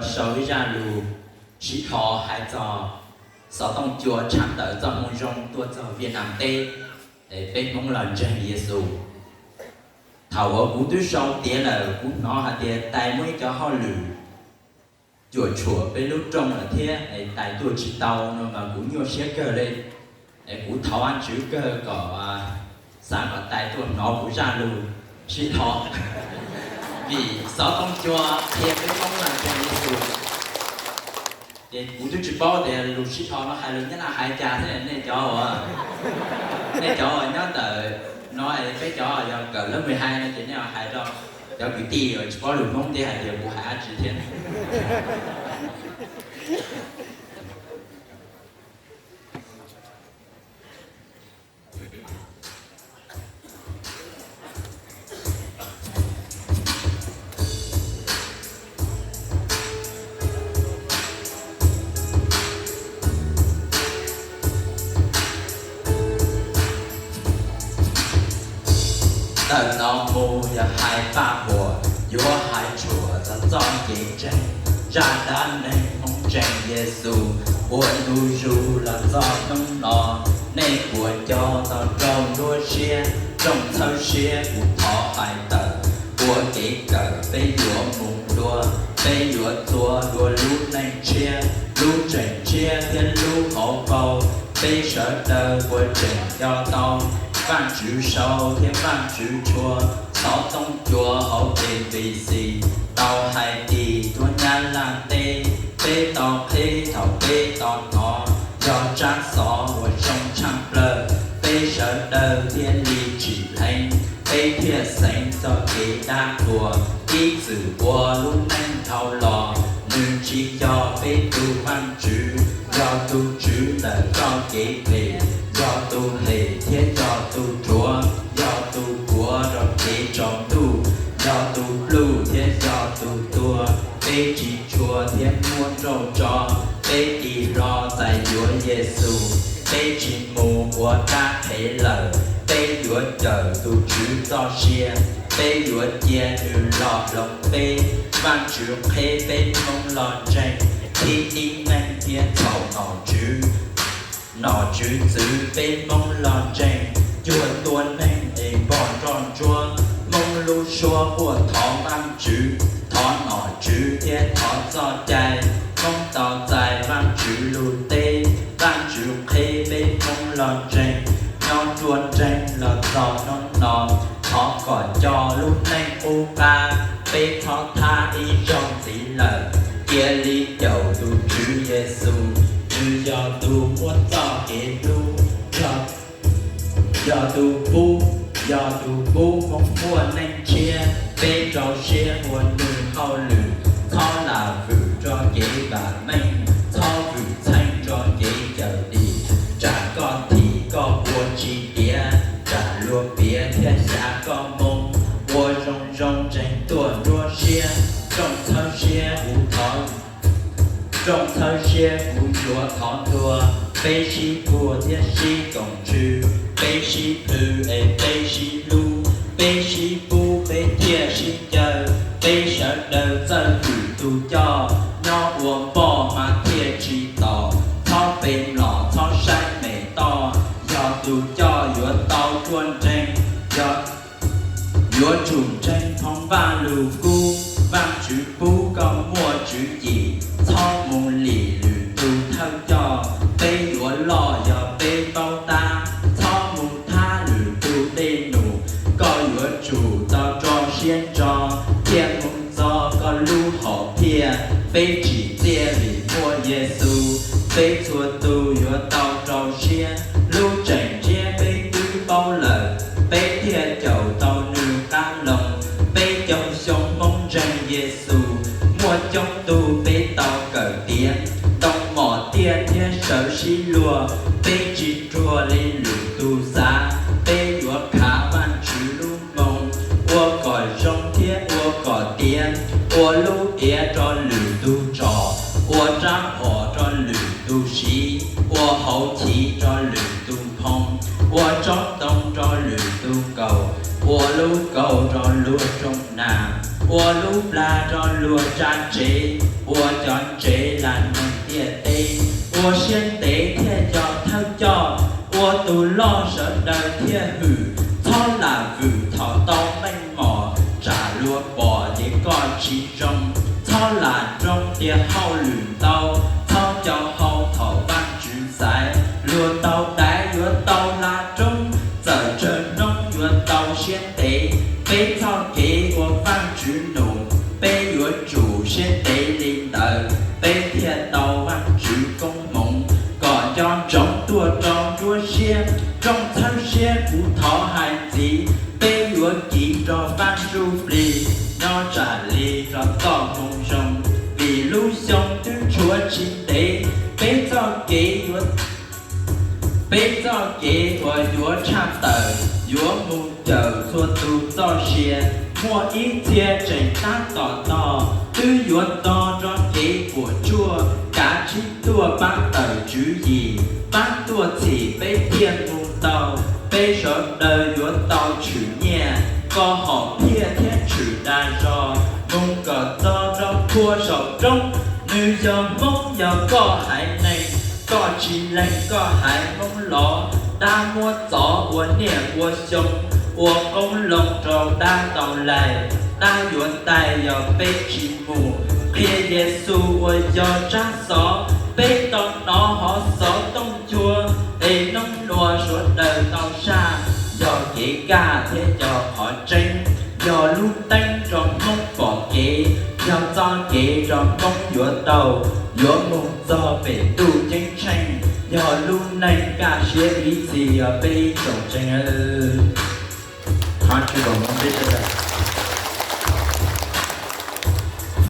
sau ib zaj lus sib dhos hais txog xov tooj cua tshaj tawm txoj moo zoo tuaj txog Viaj Nam teb, es peb Hmoob los ntseeg Yexus. Thaum uas kuv twb sau tiav lawm, kuv hnov hais tias tais muaj ib cov hauj lwm cuam tshuam peb lub rooj lawm thiab es tais tuaj tsis tau no mas kuv nyuaj siab kawg li. Es kuv thov Vajtswv kawg kom xav kom tais tuaj hnov kuv zaj lus sib dhos, vim xov tooj cua qhia peb Hmoob los ntseeg Yexus. Ces kuv twb tsis paub tias lus sib dhos no hais lus Nyab Laj hais cas thiab. Nej cov uas, nej cov uas nyob ntawm no es peb cov yog kawm lab mười hai no ces nej hais rau cov kwv tij uas tsis paub lus Hmoob thiab hais tias kuv hais dab tsi thiab. Tawm no mus yog hais paj huam, yuav hais tshuam txog txoj kev ntseeg. Zaj dab neeg Hmoob ntseeg Yexus uas ntu zus los txog hnub no, nej puas nco tau rau nruab siab? Rooj txhawb siab kuv thov hais tawm, ua kev kawm peb yuav mus dua, peb yuav txua dua lub neej tshiab, lub tseem tshiab thiab lub hauv paus. Peb sawv daws puas tseem nco tau Vajtswv sau thiab Vajtswv tshua xov tooj cua hauv A B C tau hais tim tuab Nyab Laj teb? Peb tau qhib thaum peb tau hnov, yog tsab xov uas zoo tshaaj plawg, peb sawv daws thiaj li tsim dheev, peb thiaj xeev txog kev dab qhuas. Ib txwm ua lub neej dhau los, nws tsis yog peb tus Vajtswv, yog tus tswv ntawm txoj kev phem, yog tus hem thiab yog tus ruam, yog tus puav rau kev tsaus ntuj, yog tus pluj thiab yog tus tuag. Peb tsis tshua thiab muab nrauj tso, peb tig hlo txais yuav Yexus. Peb tsis mus ua dab qhev lawm, peb yuav cawm tus Tswv txoj sia, peb yuav cia nws los hloov peb. Vajtswv qheb peb Hmoob los ntseeg, thib tib neeg thiab txhaum nom tswv. Nom tswv txwv peb Hmoob los ntseeg, cuag tua neeg es npog nroj ntsuab. Hmoob lub suab quaj thov Vajtswv, thov nom tswv thiab thov txoj cai. Hmoob tau txais Vajtswv lus teb, Vajtswv qheb peb Hmoob los ntseeg, nyob ruaj nreeg los txog hnub no. Thov kom nco lub neej qub qab, peb txhob thab ib zaug ntxiv lawm, cia li caum tus Tswv Yexus, nws yog tus muaj txoj kev hlub, yog, yog tus pub, yog tus pub Hmoob muaj neej tshiab. Peb rau siab ua nws hauj lwm, txhob lam vwm rau kev vam meej, txhob vwm txheej rau kev cawm dim. Tsam koj thim koj ua tsis tiav, tsam luag piav thiab xyav koj moo. Ua zoo zoo ntseeg tuaj nruab siab, rooj txhawb siab kuv thov, rooj txhawb siab kuv yuav thov ntuag. Peb sib puag thiab sib koom ntsws, peb sib plhws es peb sib hlub, peb sib pub peb thiaj sib ncaws. Peb sawv daws txawj hwm tus coj, nyob ua npoj mas thiaj tsis tom. Txhob pe mlom txhob saib mem toj, yog tus coj yuav tau ruaj nreeg, yog yuav tsum ntseeg thoob Vaj lus kub. Vajtswv pub koj muaj tswv yim, txhob mus lim lwm tus thawj coj. Peb yuav loj yog peb paub tab, txhob mus thab lwm tus dej num. Koj yuav tsum tau rau siab ntso, thiaj mus txog koj lub hom phiaj. Peb tsim txiaj vim muaj Yexus, peb txhua tus yuav tau rau siab. Lub tseem ntsiab peb twb paub lawm, peb thiaj caum tau nws qab loo. Peb coob xyoo Hmoob ntseeg Yexus, muaj coob tug peb tau kawm tiav. Ntoo mom tiaj thiab sawv sib luag, peb tsis ruag li lwm tus xav. Peb yuav khav Vajtswv lub moo, ua kom zoo thiab ua kom tiav. Ua lub iav rau lwm tus tsom, ua rab phom rau lwm tus siv, ua hauv chiv rau lwm tus phoo, ua tsob ntoo rau lwm tus kaus, ua lub kaus rau luag rooj nag, Ua lub plag rau luag tsa tsev, ua cov ntsev lam neeg ntiaj teb, ua siab ntev thiaj yog thawj coj, ua tus loj sawv daws thiaj hwm. Txhob lam vwm thaum tau meej mom, tsam luag pom ces koj tsis zoo. Txhob lam nroo tias hauj lwm ntau, txhob nco hau thaum Vaajtswv xaiv. Luag tau daiv yuav tau hla roob, txawm tsawg hnub yuav tau siab ntev. Peb txoj kev ua Vaajtswv num, peb yuav tsum siab ntev li ntawd, peb thiaj tau Vaajtswv koob hmoov. Kom nco ntsoov tuaj rau nruab siab, rooj txhawb siab kuv thov hais ntxiv, peb yuav kiv nrog Vaaj ntsuj plig, nyob tsam li rau txoj moo zoo. Vim lub xyoo twb tshuav tsis ntev, peb txoj kev yuav peb txoj kev uas yuav tshaj tawm yuav mus cawm txhua tus txoj sia. Muaj ib txhia tseem tab tom tos, twb yuav tog nrog kev puas tsuaj. Kav tsij tuaj pab tawm tswv yim, pab tuaj txhim peb thiaj mus tau. Peb sawv daws yuav tau tshwm nyiaj, koj hom phiaj thiab tshwm dag zog, mus kom txog rau phua saum roob. Nws yog Hmoob yog koj haiv neeg, koj tsis lees koj haiv Hmoob los. Dab muab txov ua niaj ua xyoo, ua qoob loo rau dab tau lais. Dab yuav tais yog peb tsis mus, qhia Yexus uas yog tsab xov. Peb tau hnov hov xov tooj cuag, es noob nua sawv daws tau saj. Yog kev kaj thiab yog qhov tseeb, yog lub teeb rau Hmoob pom kev, yog txoj kev rau Hmoob yuav tau, yuav mus txog pem ntuj ceeb tsheej. Yog lub neej kaj siab ib txhis yog peb ib tsoom ntseeg. Thov Tswv kom Hmoob peb sawv daws.